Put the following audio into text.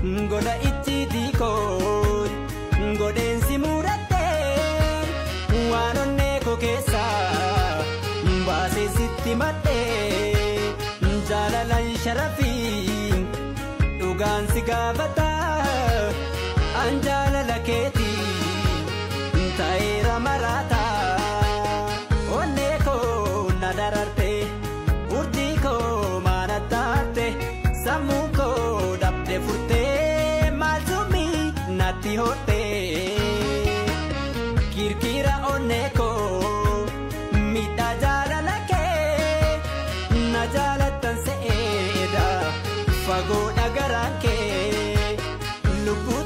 Gola icciitii koo godheensi murattee waan onnee koo keessaa baasee sitti madhee jaalalaan sharafii dhugaan si gaafata an jaalala keetii ta'eera maraata onnee koo na dararte urjii koo maana taate sammuu koo dhabde furtee maal sumii natti hodhee kirkira onnee koo miidhaa jaalala kee na jaalattan se'eedha fagoodha garaan kee lubbuu.